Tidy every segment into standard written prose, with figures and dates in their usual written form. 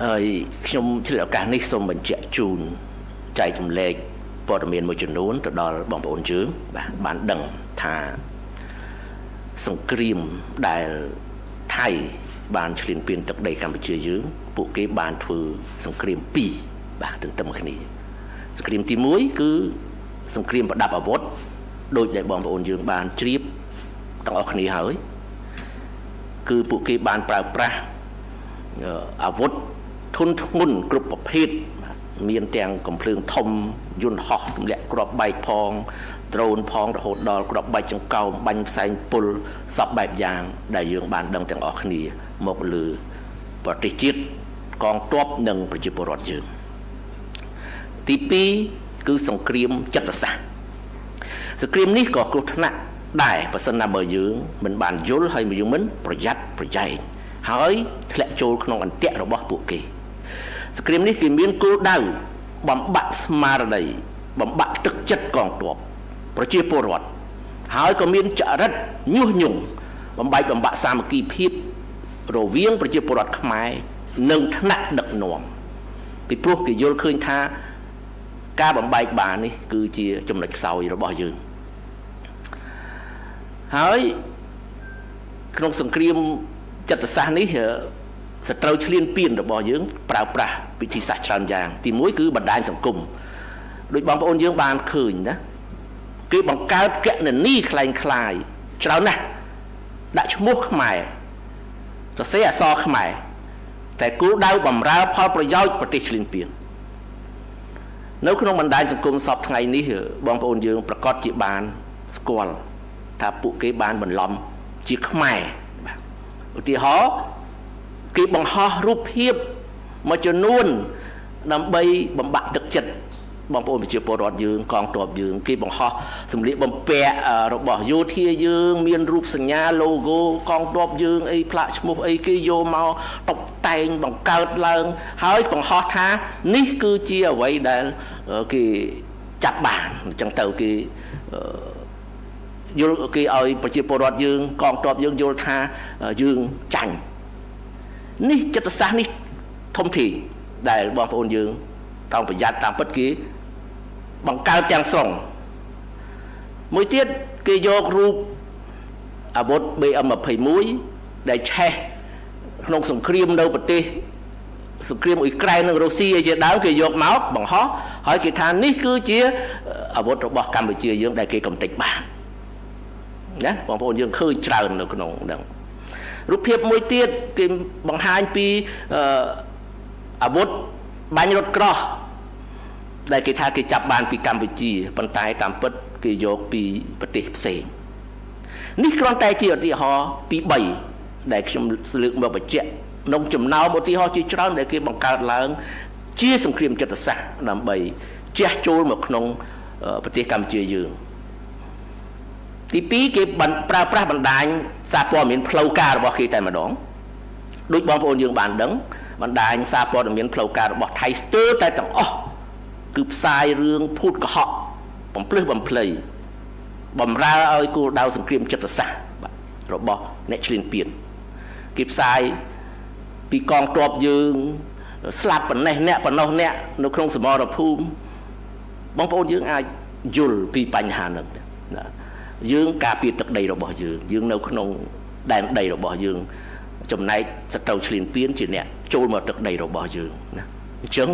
ហើយខ្ញុំឆ្លៀតឱកាសនេះសូមបញ្ជាក់ជូនចែករំលែកព័ត៌មានមួយចំនួនទៅដល់បងប្អូនយើងបាទបានដឹងថាសង្គ្រាមដែលថៃបានឈ្លានពានទឹកដីកម្ពុជាយើងពួកគេបានធ្វើសង្គ្រាមពីរបាទទន្ទឹមគ្នាសង្គ្រាមទី1គឺសង្គ្រាមប្រដាប់អាវុធដោយដែលបងប្អូនយើងបានជ្រាបទាំងអស់គ្នាហើយគឺពួកគេបានប្រើប្រាស់អាវុធធុនធ្ងន់គ្រប់ប្រភេទមានទាំងកំភ្លើងធំយន្តហោះទម្លាក់គ្រាប់បែកផងដ្រូនផងរហូតដល់គ្រាប់បែកចង្កោមបាញ់ផ្សែងពុលសពបែបយ៉ាងដែលយើងបានដឹងទាំងអស់គ្នាមកលើប្រទេសជាតិកងទ័ពនិងប្រជាពលរដ្ឋយើងទី2គឺសង្គ្រាមចិត្តសាស្ត្រសង្គ្រាមនេះក៏គ្រោះថ្នាក់ដែរបើសិនណាបើយើងមិនបានយល់ហើយយើងមិនប្រយ័ត្នប្រយែងហើយធ្លាក់ចូលក្នុងអន្ទាក់របស់ពួកគេសង្គ្រាមនេះគេមានគោលដៅបំបាក់ស្មារតីបំបាក់ទឹកចិត្តកងទ័ពប្រជាពលរដ្ឋហើយក៏មានចរិតញុះញង់បំបែកបំបាក់សាមគ្គីភាពរវាងប្រជាពលរដ្ឋខ្មែរនិងថ្នាក់ដឹកនាំពីព្រោះគេយល់ឃើញថាការបំបែកបាននេះគឺជាចំណុចខ្សោយរបស់យើងហើយក្នុងសង្គ្រាមចិត្តសាស្ត្រនេះសត្រូវឈ្លានពានរបស់យើងប្រើប្រាស់វិធីសាស្ត្រច្រើនយ៉ាងទី1គឺបណ្ដាញសង្គមដោយបងប្អូនយើងបានឃើញណាគេបង្កើតកណនីคล้ายคล้ายច្រើនណាស់ដាក់ឈ្មោះខ្មែរសរសេរអក្សរខ្មែរតែគោលដៅបំរើផលប្រយោជន៍ប្រទេសឈ្លានពាននៅក្នុងបណ្ដាញសង្គមសពថ្ងៃនេះបងប្អូនយើងប្រកាសជាបានស្គាល់ថាពួកគេបានបន្លំជាខ្មែរបាទឧទាហរណ៍គេបង្ហោះរូបភាពមួយចំនួនដើម្បីបំបាក់ទឹកចិត្តបងប្អូនប្រជាពលរដ្ឋយើងកងទ័ពយើងគេបង្ហោះសម្លៀកបំពាក់របស់យោធាយើងមានរូបសញ្ញា logo កងទ័ពយើងអីផ្លាកឈ្មោះអីគេយកមកតុបតែងបង្កើតឡើងហើយបង្ហោះថានេះគឺជាអ្វីដែលគេចាប់បានអញ្ចឹងទៅគេយល់គេឲ្យប្រជាពលរដ្ឋយើងកងទ័ពយើងយល់ថាយើងចាញ់នេះចិត្តសាស្ត្រនេះធំធេងដែលបងប្អូនយើងต้องប្រយ័ត្នតាមពិតគេបង្កើតទាំងស្រុងមួយទៀតគេយករូបអាវុធ BM21 ដែលឆេះក្នុងសង្គ្រាមនៅប្រទេសសង្គ្រាមអ៊ុយក្រែននិងរុស្ស៊ីអីជាដើមគេយកមកបង្ហោះហើយគេថានេះគឺជាអាវុធរបស់កម្ពុជាយើងដែលគេកំទេចបានណាបងប្អូនយើងឃើញច្រើននៅក្នុងហ្នឹងរូបភាពមួយទៀតគេបង្ហាញពីអាវុធបាញ់រថក្រោះដែលគេថាគេចាប់បានពីកម្ពុជាប៉ុន្តែតាមពិតគេយកពីប្រទេសផ្សេងនេះគ្រាន់តែជាឧទាហរណ៍ទី3ដែលខ្ញុំលើកមកបញ្ជាក់ក្នុងចំណោមឧទាហរណ៍ជាច្រើនដែលគេបង្កើតឡើងជាសង្គ្រាមចិត្តសាស្ត្រដើម្បីជះចូលមកក្នុងប្រទេសកម្ពុជាយើងទី2គេប្រើប្រាស់បណ្ដាញសារព័ត៌មានផ្លូវការរបស់គេតែម្ដងដូចបងប្អូនយើងបានដឹងបណ្ដាញសារព័ត៌មានផ្លូវការរបស់ថៃស្ទើរតែទាំងអស់គឺផ្សាយរឿងភូតកុហកបំភ្លឺបំភ្លៃបំរើឲ្យគោលដៅសង្គ្រាមចិត្តសាស្ត្ររបស់អ្នកឈ្លានពានគេផ្សាយពីកងទ័ពយើងស្លាប់ប៉ុណ្ណេះអ្នកប៉ុណ្ណោះអ្នកនៅក្នុងសមរភូមិបងប្អូនយើងអាចយល់ពីបញ្ហាហ្នឹងណាយើងការពារទឹកដីរបស់យើងយើងនៅក្នុងដែនដីរបស់យើងចំណែកសត្រូវឈ្លានពានជាអ្នកចូលមកទឹកដីរបស់យើងណាអញ្ចឹង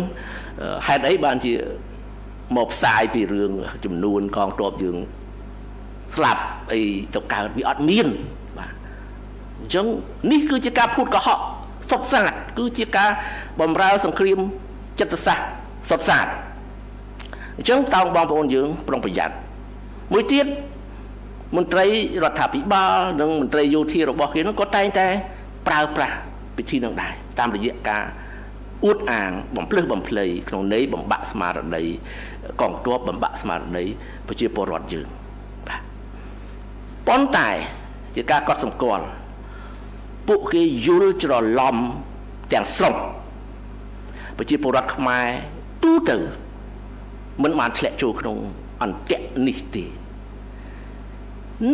ហេតុអីបានជាមកផ្សាយពីរឿងចំនួនកងទ័ពយើងស្លាប់អីទៅកើតវាអត់មានបាទអញ្ចឹងនេះគឺជាការភូតកុហកសុទ្ធសាធគឺជាការបំរើសង្គ្រាមចិត្តសាស្ត្រសុទ្ធសាធអញ្ចឹងតោងបងប្អូនយើងប្រុងប្រយ័ត្នមួយទៀតមន្ត្រីរដ្ឋាភិបាលនិងមន្ត្រីយោធារបស់គេនោះក៏តែងតែប្រើប្រាស់ពិធីនឹងដែរតាមរយៈការអួតអាងបំភ្លឺបំភ្លៃក្នុងន័យបំបាក់ស្មារតីកងទ័ពបំបាក់ស្មារតីប្រជាពលរដ្ឋយើងបាទប៉ុន្តែជាការកត់សម្គាល់ពួកគេយល់ច្រឡំទាំងស្រុងប្រជាពលរដ្ឋខ្មែរទូទៅមិនបានធ្លាក់ចូលក្នុងអន្ទាក់នេះទេ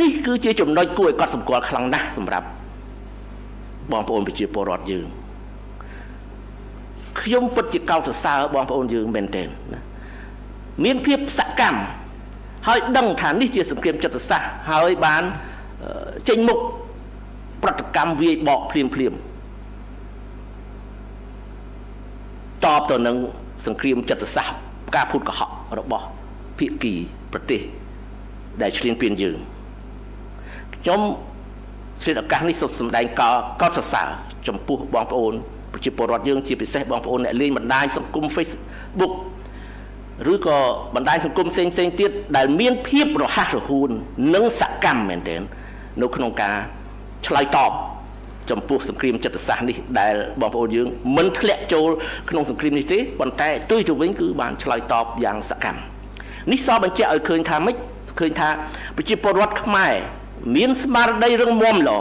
នេះគឺជាចំណុចគួរឲ្យកត់សម្គាល់ខ្លាំងណាស់សម្រាប់បងប្អូនប្រជាពលរដ្ឋយើង ខ្ញុំពិតជាកោតសរសើរបងប្អូនយើងមែនទែនណាមានភាពសកម្មហើយដឹងថានេះជាសង្គ្រាមចិត្តសាស្ត្រហើយបានចេញមុខប្រតិកម្មវាយបកភ្លាមភ្លាមតបទៅនឹងសង្គ្រាមចិត្តសាស្ត្រការភូតកុហករបស់ភាគីប្រទេសដែលឈ្លានពានយើងខ្ញុំឆ្លៀតឱកាសនេះសូមសម្ដែងកោតសរសើរចំពោះបងប្អូនប្រជាពលរដ្ឋយើងជាពិសេសបងប្អូនអ្នកលេងបណ្ដាញសង្គម Facebook ឬក៏បណ្ដាញសង្គមផ្សេងផ្សេងទៀតដែលមានភាពរហ័សរហួននិងសកម្មមែនទែននៅក្នុងការឆ្លើយតបចំពោះសង្គ្រាមចិត្តសាស្ត្រនេះដែលបងប្អូនយើងមិនធ្លាក់ចូលក្នុងសង្គ្រាមនេះទេប៉ុន្តែទុយទៅវិញគឺបានឆ្លើយតបយ៉ាងសកម្មនេះសបញ្ជាក់ឲ្យឃើញថាម៉េចឃើញថាប្រជាពលរដ្ឋខ្មែរមានស្មារតីរឹងមាំល្អ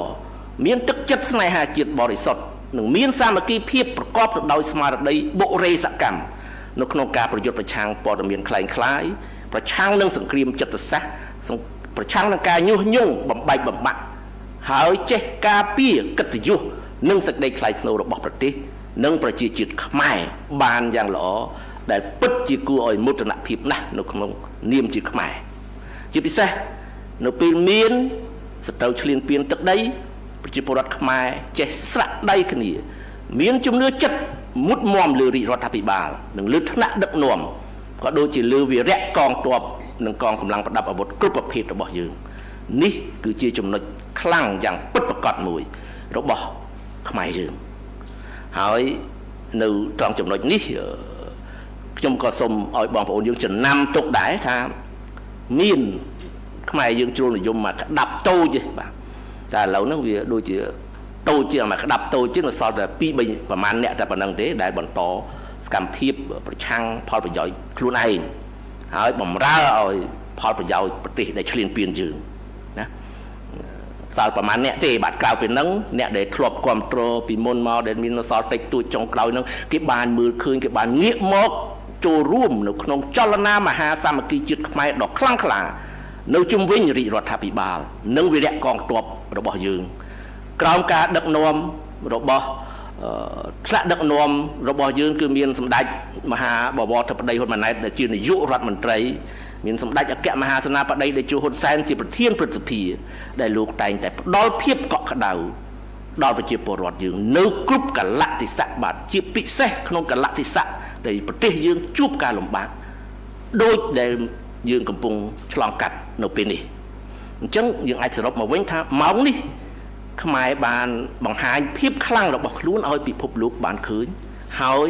មានទឹកចិត្តស្នេហាជាតិបរិសុទ្ធនិងមានសាមគ្គីភាពប្រកបទៅដោយស្មារតីបុរេសកម្មនៅក្នុងការប្រយុទ្ធប្រឆាំងព័ត៌មានក្លែងក្លាយប្រឆាំងនឹងសង្គ្រាមចិត្តសាស្ត្រប្រឆាំងនឹងការញុះញង់បំបែកបំបាក់ហើយចេះការពារកិត្តិយសនិងសេចក្តីថ្លៃថ្នូររបស់ប្រទេសនិងប្រជាជាតិខ្មែរបានយ៉ាងល្អដែលពិតជាគួរឲ្យមោទនភាពណាស់នៅក្នុងនាមជាខ្មែរជាពិសេសនៅពេលមានសត្រូវឈ្លានពានទឹកដីប្រជាពលរដ្ឋខ្មែរចេះស្រាក់ដៃគ្នាមានជំនឿចិត្តមុតមមលើរាជរដ្ឋាភិបាលនិងលើថ្នាក់ដឹកនាំក៏ដូចជាលើវីរៈកងទ័ពនិងកងកម្លាំងប្រដាប់អាវុធគ្រប់ប្រភេទរបស់យើងនេះគឺជាចំណុចខ្លាំងយ៉ាងពិតប្រាកដមួយរបស់ខ្មែរយើងហើយនៅត្រង់ចំណុចនេះខ្ញុំក៏សូមឲ្យបងប្អូនយើងចំណាំទុកដែរថាមានខ្មែរយើងជ្រុលនិយមមកក្តាប់តូចទេបាទតែឥឡូវហ្នឹងវាដូចជាតូចជាងមកក្តាប់តូចជាងសល់តែ2 3ប្រហែលអ្នកតែប៉ុណ្្នឹងទេដែលបន្តសកម្មភាពប្រឆាំងផលប្រយោជន៍ខ្លួនឯងហើយបំរើឲ្យផលប្រយោជន៍ប្រទេសដែលឈ្លានពានយើងណាសល់ប្រហែលអ្នកទេបាទក្រៅពីហ្នឹងអ្នកដែលធ្លាប់គ្រប់គ្រងពីមុនមកដែលមានសល់តិចតួចចុងក្រោយហ្នឹងគេបានមើលឃើញគេបានងាកមកចូលរួមនៅក្នុងចលនាមហាសាមគ្គីជាតិខ្មែរដ៏ខ្លាំងក្លានៅជុំវិញរាជរដ្ឋាភិបាលនិងវីរៈកងទ័ពរបស់យើងក្រោមការដឹកនាំរបស់ថ្នាក់ដឹកនាំរបស់យើងគឺមានសម្ដេចមហាបវរធិបតីហ៊ុនម៉ាណែតដែលជានាយករដ្ឋមន្ត្រីមានសម្ដេចអគ្គមហាសេនាបតីតេជោហ៊ុនសែនជាប្រធានព្រឹទ្ធសភាដែលលោកតែងតែផ្ដល់ភាពកក់ក្ដៅដល់ប្រជាពលរដ្ឋយើងនៅគ្រប់កលៈទេសៈបាទជាពិសេសក្នុងកលៈទេសៈដែលប្រទេសយើងជួបការលំបាកដូចដែលយើងកំពុងឆ្លងកាត់នៅពេលនេះអញ្ចឹងយើងអាចសរុបមកវិញថាម៉ោងនេះខ្មែរបានបង្ហាញភាពខ្លាំងរបស់ខ្លួនឲ្យពិភពលោកបានឃើញហើយ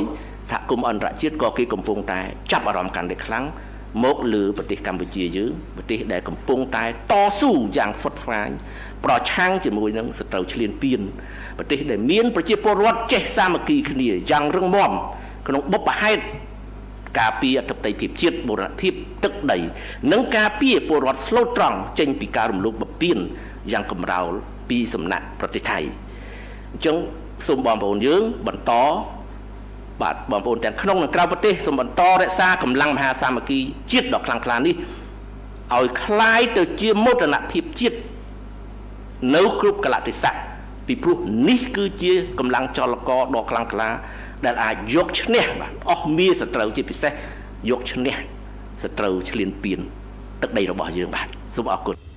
សហគមន៍អន្តរជាតិក៏គេកំពុងតែចាប់អារម្មណ៍កាន់តែខ្លាំងមកលើប្រទេសកម្ពុជាយើងប្រទេសដែលកំពុងតែតស៊ូយ៉ាងស្វិតស្វាញប្រឆាំងជាមួយនឹងសត្រូវឈ្លានពានប្រទេសដែលមានប្រជាពលរដ្ឋចេះសាមគ្គីគ្នាយ៉ាងរឹងមាំក្នុងបុព្វហេតុការពារអធិបតេយ្យភាពជាតិបូរណភាពទឹកដីនិងការពារពលរដ្ឋស្លូតត្រង់ចេញពីការរំលោភបំពានយ៉ាងកម្រោលពីសំណាក់ប្រទេសថៃអញ្ចឹងសូមបងប្អូនយើងបន្តបាទបងប្អូនទាំងក្នុងនិងក្រៅប្រទេសសូមបន្តរក្សាកម្លាំងមហាសាមគ្គីជាតិដ៏ខ្លាំងក្លានេះឲ្យคล้ายទៅជាមោទនភាពជាតិនៅគ្រប់កលៈទេសៈពីព្រោះនេះគឺជាកម្លាំងចលករដ៏ខ្លាំងក្លាដែលអាចយកឈ្នះបាទអស់មាសត្រូវជាពិសេសយកឈ្នះសត្រូវឈ្លានពានទឹកដីរបស់យើងបាទសូមអរគុណ។